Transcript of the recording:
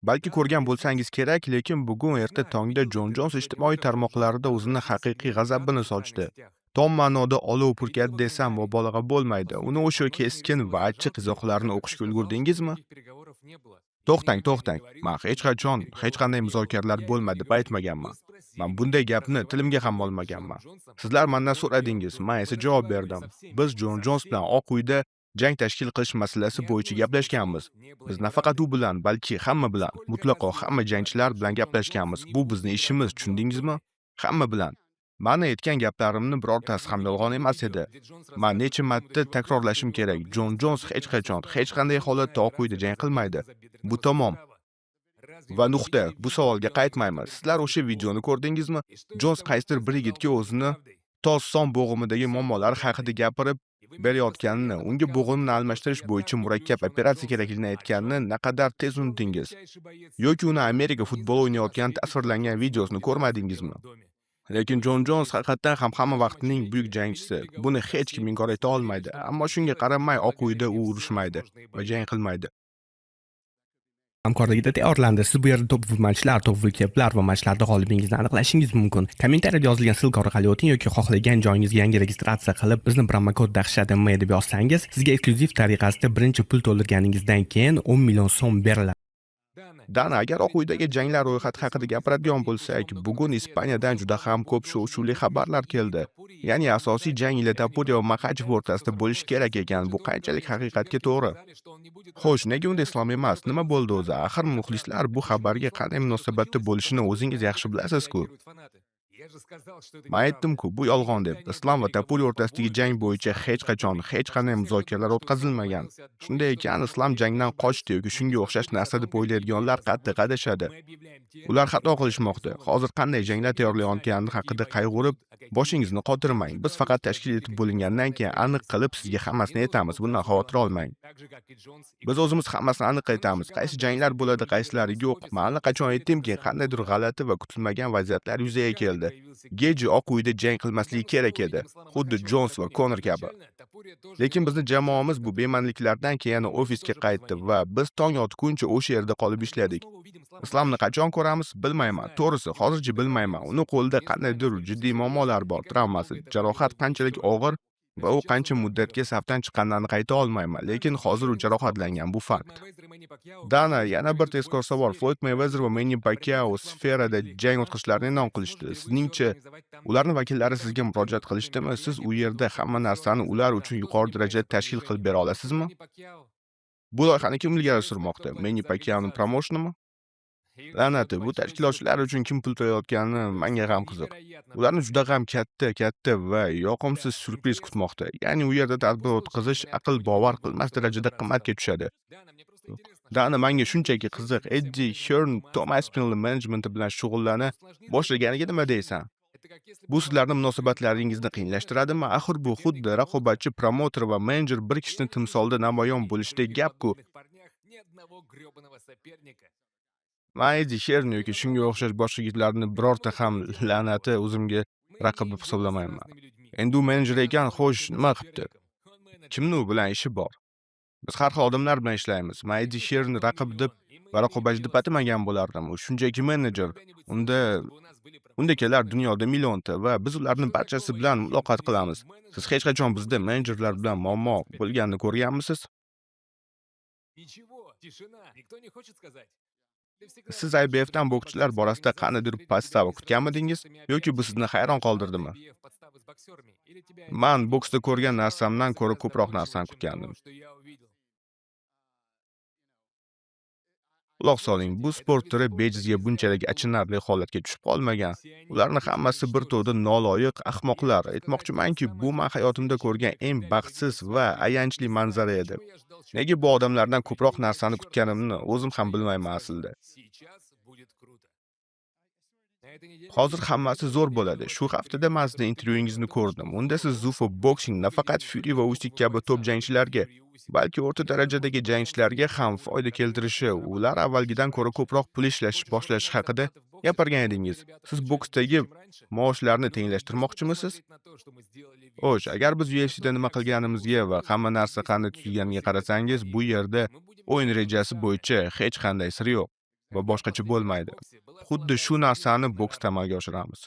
Balki ko'rgan bo'lsangiz kerak, lekin bugun erta tongda Jon Jons ijtimoiy tarmoqlarida o'zini haqiqiy g'azabini sochdi. Tom ma'noda olov purkadi desam mubolag'a bo'lmaydi. Uni o'sha keskin va achchiq izohlarini o'qishga ulgurdingizmi? To'xtang, to'xtang. Men hech qachon hech qanday muzokaralar bo'lmadi deb aytmaganman. Men bunday gapni tilimga ham olmaganman. Sizlar mendan so'radingiz, men esa javob berdim. Biz Jon Jons bilan Oq uyda jang tashkil qilish masalasi bo'yicha gaplashganmiz. Biz nafaqat u bilan, balki hamma bilan, mutlaqo hamma jangchilar bilan gaplashganmiz. Bu bizni ishimiz, tushundingizmi? Hamma bilan. Mani aytgan gaplarimni birortasi ham yolg'on emas edi. Men necha marta takrorlashim kerak. Jon Jons hech qachon, hech qanday holatda Oq uyda jang qilmaydi. Bu tamom. Va nuqta. Bu savolga qaytmaymiz. Sizlar o'sha videoni ko'rdingizmi? Jons qaysidir bir yigitga o'zini tos son bo'g'imidagi muammolar haqida gapirib berayotganini, unga bo'g'imni almashtirish bo'yicha murakkab operatsiya kerakligini aytganini naqadar tez unutdingiz? Yoki uni Amerika futboli o'ynayotgani tasvirlangan videosini ko'rmadingizmi? Lekin Jon Jons haqiqatdan ham hamma vaqtning buyuk jangchisi. Buni hech kim inkor eta olmaydi. Ammo shunga qaramay Oq uyda u urushmaydi va jang qilmaydi. Hamkorligida tayyorlandi. Siz bu yerda top matchlar, top keplar va matchlarda g'olibingizni aniqlashingiz mumkin. Kommentariyada yozilgan ссылка orqali o'ting yoki xohlagan joyingizga yangi registratsiya qilib, bizni promokod dahshat deb yozsangiz, sizga eksklyuziv tariqasida birinchi pul to'ldirganingizdan keyin 10 million so'm beriladi. Dana, agar Oq uydagi janglar ro'yxati haqida gapiradigan bo'lsak, bugun Ispaniyadan juda ham ko'p shov-shuvli xabarlar keldi. Ya'ni asosiy jang Ila Tapuriya va Maxachev o'rtasida bo'lishi kerak ekan. Bu qanchalik haqiqatga to'g'ri? Xo'sh, nega unda Islom emas? Nima bo'ldi o'zi? Axir muxlislar bu xabarga qanday munosabatda bo'lishini o'zingiz yaxshi bilasiz-ku. Men aytdim-ku, bu yolg'on deb. Islom va Tapuriya o'rtasidagi jang bo'yicha hech qachon hech qanday muzokaralar o'tkazilmagan. Shunday ekan, Islom jangdan qochdi yoki shunga o'xshash narsa deb o'ylaydiganlar qattiq adashadi. Ular xato qilishmoqda. Hozir qanday janglar tayyorlayotgani haqida qayg'urib, boshingizni qotirmang. Biz faqat tashkil etib bo'lingandan keyin aniq qilib sizga hammasini aytamiz. Bundan xavotir olmang. Biz o'zimiz hammasini aniq aytamiz. Qaysi janglar bo'ladi, qaysilari yo'q. Men allaqachon aytdimki, qandaydir g'alati va kutilmagan vaziyatlar yuzaga keldi. Geji Oq uyda jang qilmasligi kerak edi, xuddi Jons va Konor kabi. Lekin bizni jamoamiz bu bema'niliklardan keyin yana ofisga qaytdi va biz tong otguncha o'sha yerda qolib ishladik. Islomni qachon ko'ramiz, bilmayman. To'g'risi, hozircha bilmayman. Uni qo'lida qandaydir jiddiy muammolar bor, travmasi, jarohat qanchalik og'ir va u qancha muddatga safdan chiqqanini aniq ayta olmayman, lekin hozir u jarohatlangan, bu fakt. Dana, yana bir tezkor savol. Floyd Mayweather va Manny Pacquiao sferada jang o'tkazishlarini e'lon qilishdi. Sizningcha, ularning vakillari sizga murojaat qilishdimi? Siz u yerda hamma narsani ular uchun yuqori darajada tashkil qilib bera olasizmi? Bu loyihani kim ilgari surmoqda? Manny Pacquiaoning promoushenimi? La'nati, bu tashkilotchilar uchun kim pul to'layotgani menga ham qiziq. Ularni juda ham katta, katta va yoqimsiz syurpriz kutmoqda. Ya'ni u yerda tadbir o'tkazish aql bovar qilmas darajada qimmatga tushadi. Dana, menga shunchaki qiziq, Eddie Hearn Tom Aspinall menejmenti bilan shug'ullana boshlaganiga nima deysan? Bu sizlarni munosabatlaringizni qiyinlashtiradimi? Axir bu xuddi raqobatchi promouter va menejer bir kishini timsolida namoyon bo'lishidek gap-ku. Man Eddie Hearn yoki shunga o'xshash boshqa yigitlarni birorta ham, la'nati, o'zimga raqib deb hisoblamayman. Endi u menejer ekan, xo'sh, nima qilibdi? Kimni u bilan ishi bor? Biz har xil odamlar bilan ishlaymiz. Man Eddie Hearnni raqib deb va raqobatchi deb atamagan bo'lardim. U shunchaki menejer. Undakalar dunyoda millionta va biz ularning barchasi bilan muloqot qilamiz. Siz hech qachon bizda menejerlar bilan muammo bo'lganini ko'rganmisiz? Ничего, тишина. Никто не хочет сказать. Siz IBFdan bokschilar borasida qandaydir подстава kutganmidingiz yoki bu sizni hayron qoldirdimi? Man boksda ko'rgan narsamdan ko'ra ko'proq narsani kutgandim. Quloq soling, bu sport turi bejizga bunchalik achinarli holatga tushib qolmagan. Ularni hammasi bir to'da noloyiq ahmoqlar. Aytmoqchimanki, bu men hayotimda ko'rgan eng baxtsiz va ayanchli manzara edi. Nega bu odamlardan ko'proq narsani kutganimni o'zim ham bilmayman aslida. Hozir hammasi zo'r bo'ladi. Shu haftada men sizni intervyuingizni ko'rdim. Unda siz Zuffa Boxing nafaqat Fury va Usyk kabi top jangchilarga, balki o'rta darajadagi jangchilarga ham foyda keltirishi, ular avvalgidan ko'ra ko'proq pul ishlash boshlashi haqida gapirgan edingiz. Siz boksdagi maoshlarni tenglashtirmoqchimisiz? Xo'sh, agar biz UFCda nima qilganimizga va hamma narsa qanday tuzilganiga qarasangiz, bu yerda o'yin rejasi bo'yicha hech qanday sir yo'q. Va boshqacha bo'lmaydi. Xuddi shu narsani boksda amalga oshiramiz.